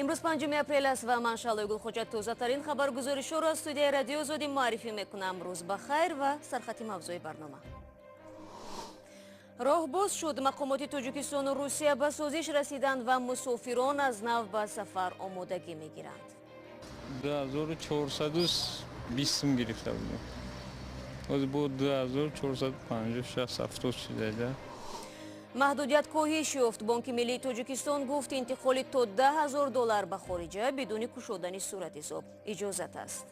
Имрӯз 5 апрел аст ва ман, Шаҳлои Гулхоҷа, тозатарин хабаргузоришҳоро аз студияи Радиои Озодӣ муаррифӣ мекунам. Рӯз ба хайр ва сархати мавзӯи барнома. Роҳ боз шуд. Мақомоти Тоҷикистону Русия ба созиш расиданд ва мусофирон аз нав ба сафар омодагӣ мегиранд. 2420 сум гирифта будем, ҳозир бо 2450, 60, 70 шуда. Маҳдудият коҳиш ёфт. Бонки миллии Тоҷикистон гуфт, интиқоли то 10 000 доллар ба хориҷа бидуни кушодани суратҳисоб иҷозат аст.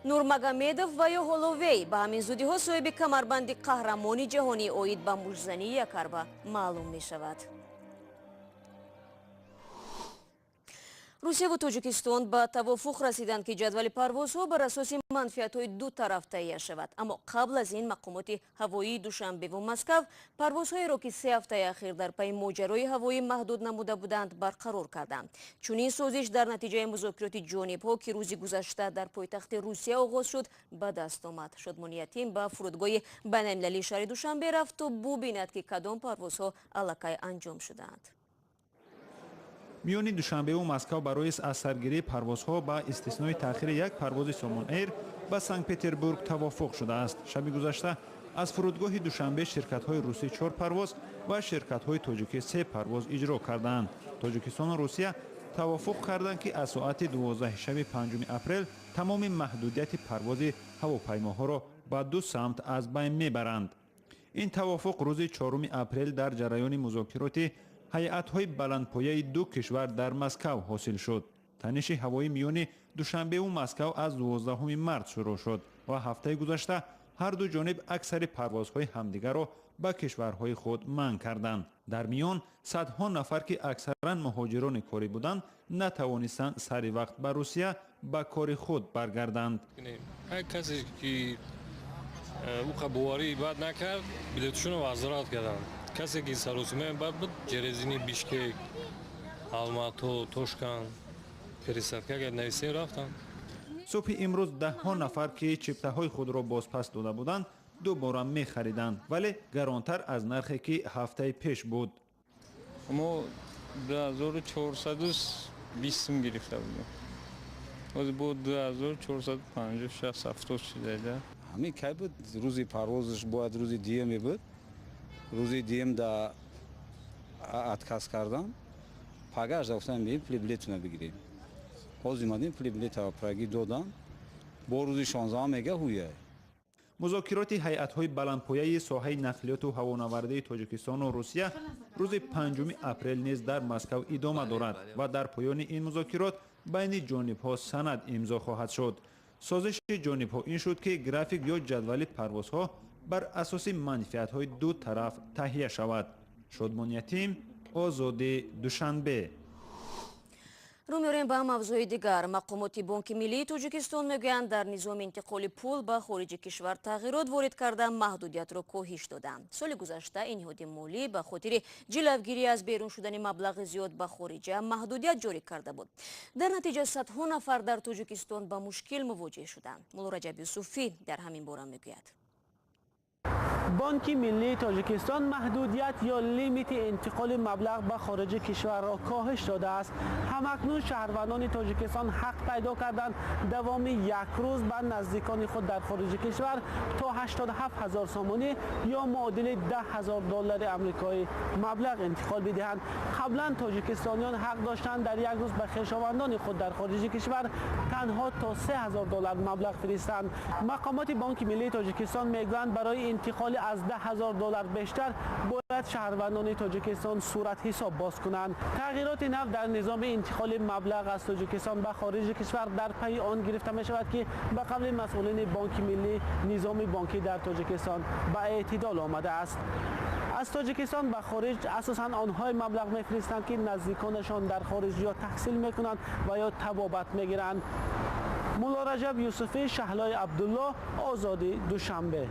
Нурмагомедов ва ё Ҳоловей ба ҳамин зудиҳо соҳиби камарбанди қаҳрамони ҷаҳонӣ оид ба муштзании якарба маълум мешавад. Русияву Тоҷикистон ба тавофуқ расиданд, ки ҷадвали парвозҳо бар асоси манфиатҳои ду тараф таҳия шавад. Аммо қабл аз ин мақомоти ҳавоии Душанбеву Москав парвозҳоеро, ки 3 ҳафтаи ахир дар пайи моҷарои ҳавоӣ маҳдуд намуда буданд, барқарор карданд. Чунин созиш дар натиҷаи музокироти ҷонибҳо, ки рӯзи гузашта дар пойтахти Русия оғоз шуд, ба даст омад. Шодмони Ятим ба фурудгоҳи байналмилалии шаҳри Душанбе рафт, то бубинад, ки кадом парвозҳо аллакай анҷом шудаанд. Миёни Душанбеву Москав барои аз саргирии парвозҳо, ба истиснои таъхири як парвози Сомон Эйр ба Санкт Петербург, тавофуқ шудааст. Шаби гузашта аз фурудгоҳи Душанбе ширкатҳои русӣ чор парвоз ва ширкатҳои тоҷикӣ се парвоз иҷро кардаанд. Тоҷикистону Русия тавофуқ карданд, ки аз соати 12 шаби 5 апрел тамоми маҳдудияти парвози ҳавопаймоҳоро ба ду самт аз байн мебаранд. Ин тавофуқ рӯзи 4 апрел дар ҷараёни музокироти ҳайатҳои баландпояи ду кишвар дар Москав ҳосил шуд. Таниши ҳавоӣ миёни Душанбеву Москав аз 12 март шурӯъ шуд ва ҳафтаи гузашта ҳар ду ҷониб аксари парвозҳои ҳамдигарро ба кишварҳои худ манъ карданд. Дар миён садҳо нафар, ки аксаран муҳоҷирони корӣ буданд, натавонистанд сари вақт ба Русия ба кори худ баргарданд. Ҳар касе ки уқа боварӣ бад накард, билетшонро возврат карданд. Касе ки саросимаи бад буд, Жерезини, Бишкек, Алмато, Тошканд пересадка агар нависем, рафтанд. Субҳи имрӯз даҳҳо нафар, ки чиптаҳои худро бозпас дода буданд, дубора мехариданд, вале гаронтар аз нархе, ки ҳафтаи пеш буд. Мо 2420 сум гирифта будем, ҳозир бо 2450, 60, 70 шуда. Ҳамин кай буд, рӯзи парвозаш бояд рӯзи дуюме буд. Рӯзи дуюм да отказ кардам. Пагаш гуфтам, бием, пули билетона бигирем. Ҳозир омадем, пули билета праги додам. Бо рӯзи 16-ам мега ҳуя. Музокироти ҳайатҳои баландпояи соҳаи нақлиёту ҳавонавардии Тоҷикистону Русия рӯзи 5 апрел низ дар Москав идома дорад ва дар поёни ин музокирот байни ҷонибҳо санад имзо хоҳад шуд. Созиши ҷонибҳо ин шуд, ки график ё ҷадвали парвозҳо бар асоси манфиатҳои ду тараф таҳия шавад. Шодмон Ятим, Озодӣ, Душанбе. Рӯ меорем ба мавзӯи дигар. Мақомоти Бонки миллии Тоҷикистон мегӯянд, дар низоми интиқоли пул ба хориҷи кишвар тағйирот ворид карда, маҳдудиятро коҳиш доданд. Соли гузашта ин ниҳоди молӣ ба хотири ҷилавгирӣ аз берун шудани маблағи зиёд ба хориҷа маҳдудият ҷорӣ карда буд. Дар натиҷа садҳо нафар дар Тоҷикистон ба мушкил мувоҷеҳ шуданд. Муллораҷаб Юсуфӣ дар ҳамин бора мегӯяд. Бонки миллии Тоҷикистон маҳдудият ё лимити интиқоли маблағ ба хориҷи кишварро коҳиш додааст. Ҳамакнун шаҳрвандони Тоҷикистон ҳақ пайдо карданд, давоми як рӯз ба наздикони худ дар хориҷи кишвар то 87 ҳазор сомонӣ ё муодили 10 ҳазор доллари амрикоӣ маблағ интиқол бидиҳанд. Қаблан тоҷикистониён ҳақ доштанд дар як рӯз ба хешовандони худ дар хориҷи кишвар танҳо то 3 ҳазор доллар маблағ фиристанд. Мақомоти Бонки миллии Тоҷикистон мегӯянд, барои интиқоли аз 10 ҳазор доллар бештар бояд шаҳрвандони Тоҷикистон сурат ҳисоб боз кунанд. Тағйироти нав дар низоми интиқоли маблағ аз Тоҷикистон ба хориҷи кишвар дар пайи он гирифта мешавад, ки ба қавли масъулини Бонки миллӣ, низоми бонкӣ дар Тоҷикистон ба эътидол омадааст. Аз Тоҷикистон ба хориҷ асосан онҳое маблағ мефиристанд, ки наздиконашон дар хориҷ ё таҳсил мекунанд ва ё табобат мегиранд. Муллораҷаб Юсуфӣ, Шаҳлои Абдулло, Озодӣ, Душанбе.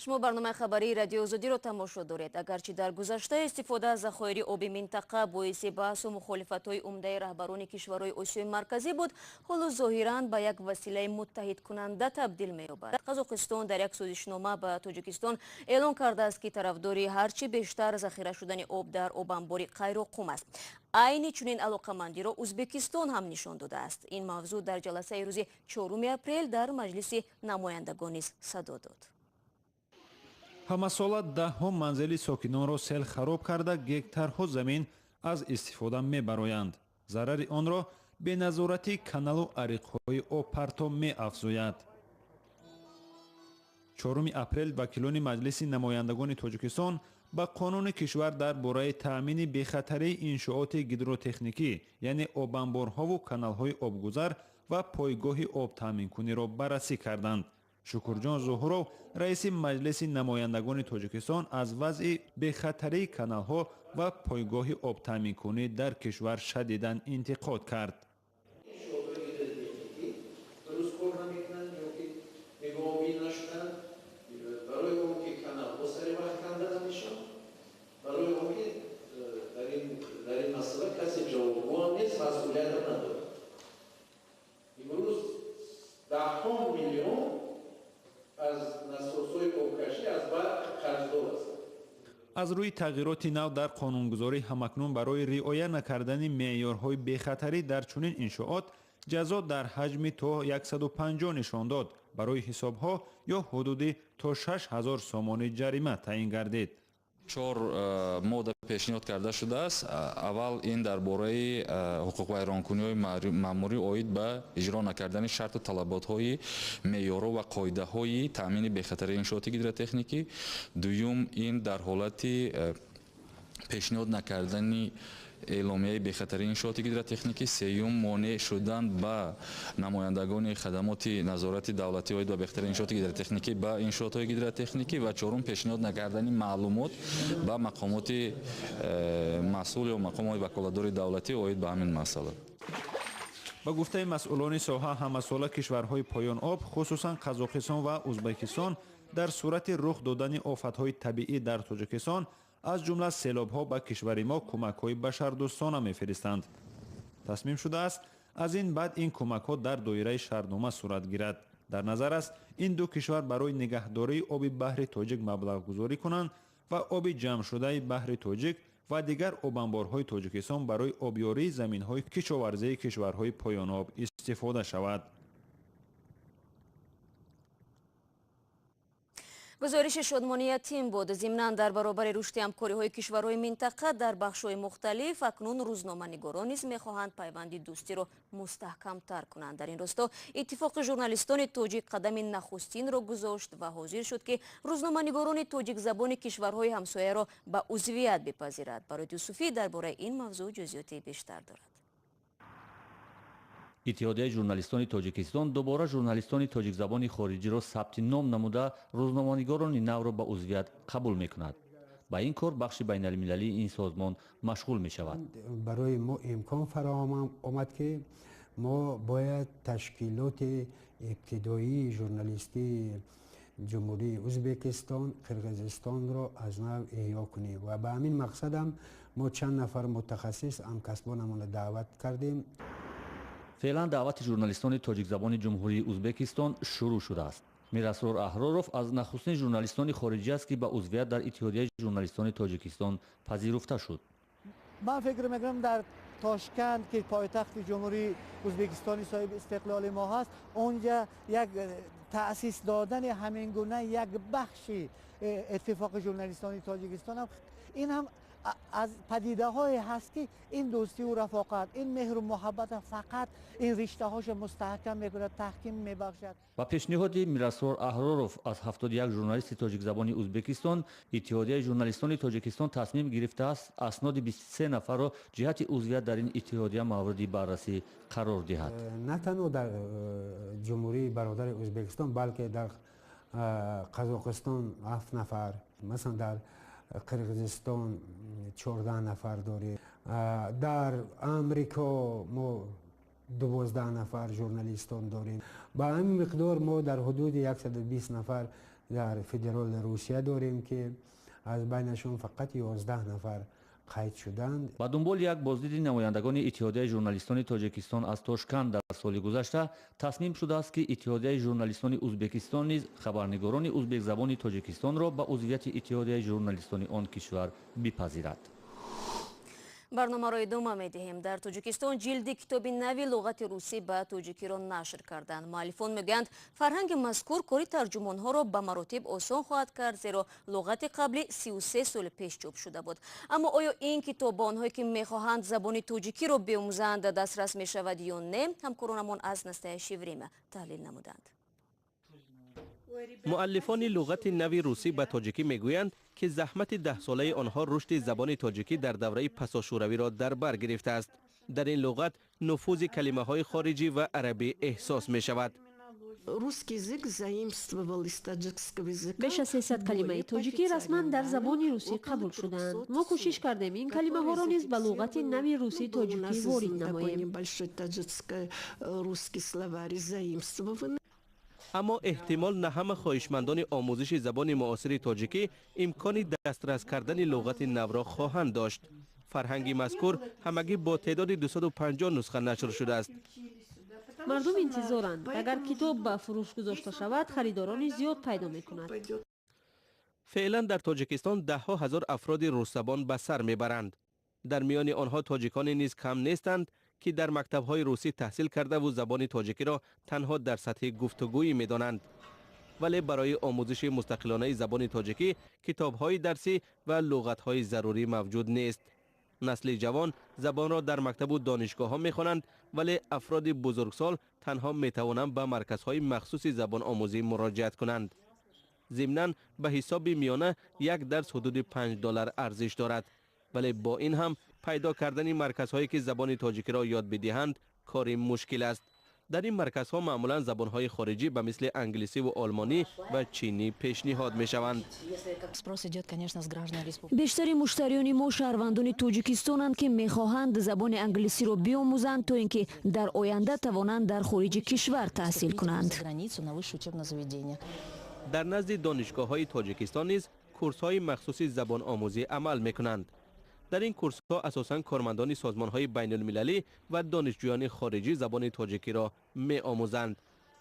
Шумо барномаи хабарии Радиои Озодиро тамошо доред. Агарчи дар гузашта истифода аз захоири оби минтақа боиси баҳсу мухолифатҳои умдаи раҳбарони кишварҳои Осиёи Марказӣ буд, ҳоло зоҳиран ба як василаи муттаҳидкунанда табдил меёбад. Қазоқистон дар як созишнома ба Тоҷикистон эълон кардааст, ки тарафдори ҳарчи бештар захира шудани об дар обанбори Қайроққум аст. Айни чунин алоқамандиро Узбекистон ҳам нишон додааст. Ин мавзӯъ дар ҷаласаи рӯзи 4 апрел дар Маҷлиси намояндагон низ садо дод. Ҳамасола даҳҳо манзили сокинонро сел хароб карда, гектарҳо замин аз истифода мебароянд. Зарари онро беназоратии каналу ариқҳои обпарто меафзояд. 4 апрел вакилони Маҷлиси намояндагони Тоҷикистон ба қонуни кишвар дар бораи таъмини бехатарии иншооти гидротехникӣ, яъне обанборҳову каналҳои обгузар ва пойгоҳи обтаъминкуниро баррасӣ карданд. Шукурҷон Зуҳуров, раиси Маҷлиси намояндагони Тоҷикистон, аз вазъи бехатарии каналҳо ва пойгоҳи обтаъминкунӣ дар кишвар шадидан интиқод кард. Аз рӯи тағйироти нав дар қонунгузорӣ, ҳамакнун барои риоя накардани меъёрҳои бехатарӣ дар чунин иншоот ҷазо дар ҳаҷми то 150 нишондод барои ҳисобҳо ё ҳудуди то 6000 сомонӣ ҷарима таъин гардид. Чор модда пешниҳод карда шудааст. Аввал ин дар бораи ҳуқуқвайронкуниҳои маъмурӣ оид ба иҷро накардани шарту талаботҳои меъёрҳо ва қоидаҳои таъмини бехатарии иншооти гидротехникӣ. Дуюм ин дар ҳолати пешниҳод накардани эъломияи бехатарии иншооти гидротехникӣ. Сеюм монеъ шудан ба намояндагони хадамоти назорати давлатӣ оид ба бехатарии иншооти гидротехникӣ ба иншоотҳои гидротехникӣ ва чорум пешниҳод накардани маълумот ба мақомоти масъул ё мақомоти ваколатдори давлатӣ оид ба ҳамин масъала. Ба гуфтаи масъулони соҳа, ҳамасола кишварҳои поёноб, хусусан Қазоқистон ва Узбекистон, дар сурати рух додани офатҳои табиӣ дар Тоҷикистон, аз ҷумла селобҳо, ба кишвари мо кӯмакҳои башардӯстона мефиристанд. Тасмим шудааст, аз ин баъд ин кӯмакҳо дар доираи шартнома сурат гирад. Дар назар аст, ин ду кишвар барои нигаҳдории оби баҳри Тоҷик маблағгузорӣ кунанд ва оби ҷамъшудаи баҳри Тоҷик ва дигар обанборҳои Тоҷикистон барои обёрии заминҳои кишоварзии кишварҳои поёноб истифода шавад. Гузориши Шодмони Ятим буд. Зимнан дар баробари рушди ҳамкориҳои кишварҳои минтақа дар бахшҳои мухталиф, акнун рӯзноманигорон низ мехоҳанд пайванди дӯстиро мустаҳкамтар кунанд. Дар ин росто Иттифоқи журналистони тоҷик қадами нахустинро гузошт ва ҳозир шуд, ки рӯзноманигорони тоҷикзабони кишварҳои ҳамсояро ба узвият бипазирад. Барои Юсуфӣ дар бораи ин мавзӯъ ҷузъиёти бештар дорад. Иттиҳодияи журналистони Тоҷикистон дубора журналистони тоҷикзабони хориҷиро сабти ном намуда, рӯзноманигорони навро ба узвият қабул мекунад. Ба ин кор бахши байналмилалии ин созмон машғул мешавад. Барои мо имкон фароҳам омад, ки мо бояд ташкилоти ибтидоии журналистии Ҷумҳурии Узбекистон, Қирғизистонро аз нав эҳё кунем ва ба ҳамин мақсадам мо чанд нафар мутахассис ҳамкасбонамонро даъват кардем. Феълан даъвати журналистони тоҷикзабони Ҷумҳурии Узбекистон шурӯъ шудааст. Мирасрор Аҳроров аз нахустин журналистони хориҷӣ аст, ки ба узвият дар Иттиҳодияи журналистони Тоҷикистон пазируфта шуд. Ман фикр мекунам, дар Тошканд, ки пойтахти Ҷумҳурии Узбекистони соҳиби истиқлоли мо ҳаст, онҷа як таъсис додани ҳамин гуна як бахши Иттифоқи журналистони Тоҷикистон ҳам ин ҳам аз падидаҳое ҳаст, ки ин дӯстиву рафоқат, ин меҳру муҳаббата фақат ин риштаҳошо мустаҳкам мекунад, таҳким мебахшад. Ба пешниҳоди Мирасрор Аҳроров аз 71 журналисти тоҷикзабони Узбекистон, Иттиҳодияи журналистони Тоҷикистон тасмим гирифтааст асноди 23 нафарро ҷиҳати узвият дар ин иттиҳодия мавриди баррасӣ қарор диҳад. На танҳо дар Ҷумҳурии бародари Узбекистон, балки дар Қазоқистон 7 нафар, масалан дар Қирғизистон 14 нафар дорем, дар Амрико мо 12 нафар журналистон дорем. Ба ҳамин миқдор мо дар ҳудуди 120 нафар Дар федерали Русия дорем, ки аз байнашон фақат 11 нафар қайд шуданд. Ба дунболи як боздиди намояндагони Иттиҳодияи журналистони Тоҷикистон аз Тошканд дар соли гузашта тасмим шудааст, ки Иттиҳодияи журналистони Узбекистон низ хабарнигорони узбекзабони Тоҷикистонро ба узвияти Иттиҳодияи журналистони он кишвар бипазирад. Барномаро идома медиҳем. Дар Тоҷикистон ҷилди китоби нави луғати русӣ ба тоҷикиро нашр карданд. Муаллифон мегӯянд, фарҳанги мазкур кори тарҷумонҳоро ба маротиб осон хоҳад кард, зеро луғати қаблӣ 33 соли пеш чоп шуда буд. Аммо оё ин китоб ба онҳое, ки мехоҳанд забони тоҷикиро биомӯзанд, дастрас мешавад ё не, ҳамкоронамон аз «Настоящее время» таҳлил намуданд. Муаллифони луғати нави русӣ ба тоҷикӣ мегӯянд, ки заҳмати даҳсолаи онҳо рушди забони тоҷикӣ дар давраи пасошӯравиро дар бар гирифтааст. Дар ин луғат нуфузи калимаҳои хориҷӣ ва арабӣ эҳсос мешавад. Русский язык заимствовал из таджикского языка. Беш аз 300 калимаи тоҷикӣ расман дар забони русӣ қабул шуданд. Мо кӯшиш кардем, ин калимаҳоро низ ба луғати нави русӣ тоҷикӣ ворид намоем. Небольшой таджикско-русский словарь заимствован. Аммо эҳтимол на ҳама хоҳишмандони омӯзиши забони муосири тоҷикӣ имкони дастрас кардани луғати навро хоҳанд дошт. Фарҳанги мазкур ҳамагӣ бо теъдоди 250 нусха нашр шудааст. Мардум интизоранд. Агар китоб ба фурӯш гузошта шавад, харидорони зиёд пайдо мекунад. Феълан дар Тоҷикистон даҳҳо ҳазор афроди русзабон ба сар мебаранд. Дар миёни онҳо тоҷиконе низ кам нестанд, ки дар мактабҳои русӣ таҳсил кардаву забони тоҷикиро танҳо дар сатҳи гуфтугӯӣ медонанд. Вале барои омӯзиши мустақилонаи забони тоҷикӣ китобҳои дарсӣ ва луғатҳои зарурӣ мавҷуд нест. Насли ҷавон забонро дар мактабу донишгоҳҳо мехонанд, вале афроди бузургсол танҳо метавонанд ба марказҳои махсуси забономӯзӣ муроҷиат кунанд. Зимнан, ба ҳисоби миёна як дарс ҳудуди 5 доллар арзиш дорад, вале бо ин ҳам пайдо кардани марказҳое, ки забони тоҷикиро ёд бидиҳанд, кори мушкил аст. Дар ин марказҳо маъмулан забонҳои хориҷӣ ба мисли англисиву олмонӣ ва чинӣ пешниҳод мешаванд. Бештари муштариёни мо шаҳрвандони Тоҷикистонанд, ки мехоҳанд забони англисиро биомӯзанд, то ин ки дар оянда тавонанд дар хориҷи кишвар таҳсил кунанд. Дар назди донишгоҳҳои Тоҷикистон низ курсҳои махсуси забономӯзӣ амал мекунанд. Дар ин курсҳо асосан кормандони созмонҳои байнулмилалӣ ва донишҷӯёни хориҷӣ забони тоҷикиро меомӯзанд.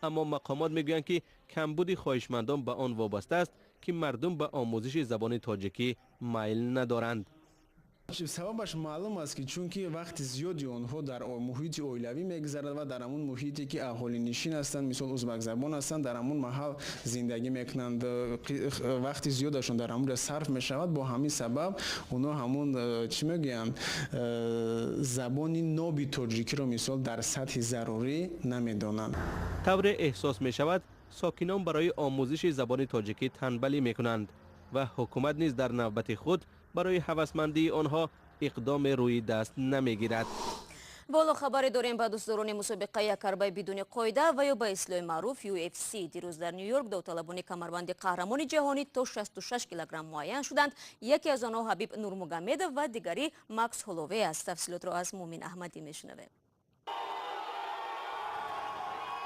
Аммо мақомот мегӯянд, ки камбуди хоҳишмандон ба он вобаста аст, ки мардум ба омӯзиши забони тоҷикӣ майл надоранд. Сабабаш маълум аст, ки чунки вақти зиёди онҳо дар муҳити оилавӣ мегузарад ва дар ҳамун муҳите, ки аҳолинишин ҳастанд, мисол, узбакзабон ҳастанд, дар ҳамун маҳал зиндагӣ мекунанд, вақти зиёдашон дар ҳамунҷо сарф мешавад. Бо ҳамин сабаб онҳо ҳамун, чӣ мегӯянд, забони ноби тоҷикиро, мисол, дар сатҳи зарурӣ намедонанд. Тавре эҳсос мешавад, сокинон барои омӯзиши забони тоҷикӣ танбалӣ мекунанд ва ҳукумат низ дар навбати худ барои ҳавасмандии онҳо иқдоме рӯи даст намегирад. Боло хабаре дорем ба дӯстдорони мусобиқаи якҳарбаи бидуни қоида ва ё ба истилоҳи маъруф UFC. Дирӯз дар Ню-Йорк довталабони камарбанди қаҳрамони ҷаҳонӣ то 66 килограмм муайян шуданд. Яке аз онҳо Ҳабиб Нурмугамедов ва дигари Макс Ҳоловей аст. Тафсилотро аз Мумин Аҳмадӣ мешунавем.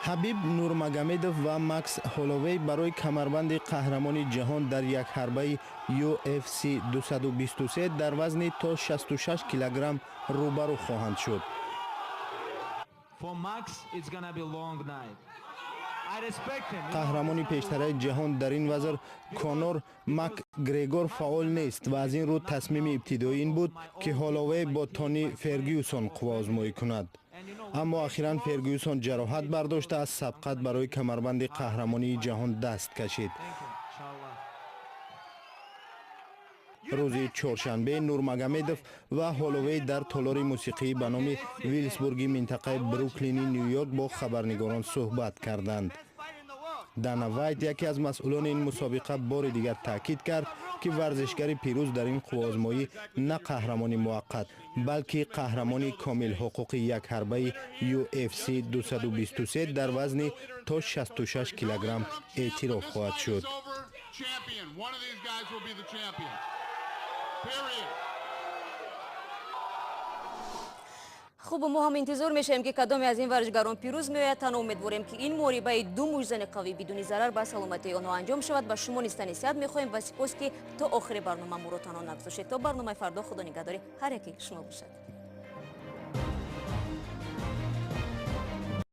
Ҳабиб Нурмагомедов ва Макс Ҳоловей барои камарбанди қаҳрамони ҷаҳон дар якҳарбаи UFC 223 дар вазни то 66 килограмм рӯбарӯ хоҳанд шуд. For Max, it's gonna be long night. I respect him. Қаҳрамони пештараи ҷаҳон дар ин вазн Конор Макгрегор фаъол нест ва аз ин рӯ тасмими ибтидоӣ ин буд, ки Ҳоловей бо Тони Фергюсон қувваозмоӣ кунад. Аммо ахиран Фергюсон ҷароҳат бардошта, аз сабқат барои камарбанди қаҳрамонии ҷаҳон даст кашид. Рӯзи чоршанбе Нурмагомедов ва Ҳоловей дар толори мусиқӣ ба номи Вилсбурги минтақаи Бруклини Ню-Йорк бо хабарнигорон суҳбат карданд. Дана Вайт, яке аз масъулони ин мусобиқа, бори дигар таъкид кард, ки варзишгари пирӯз дар ин қувваозмоӣ на қаҳрамони муваққат, балки қаҳрамони комилҳуқуқи якҳарбаи UFC 223 дар вазни то 66 килограмм эътироф хоҳад шуд. Champion. One of these guys will be the champion. Period. Хуб, мо ҳам интизор мешавем, ки кадоме аз ин варзишгарон пирӯз меояд. Танҳо умедворем, ки ин муҳорибаи ду муштзани қавӣ бидуни зарар ба саломатии онҳо анҷом шавад. Ба шумо низ тани сиҳат мехоҳем ва сипос, ки то охири барнома моро танҳо нагузоштед. То барномаи фардо, Худо нигаҳдори ҳар яки шумо бошад.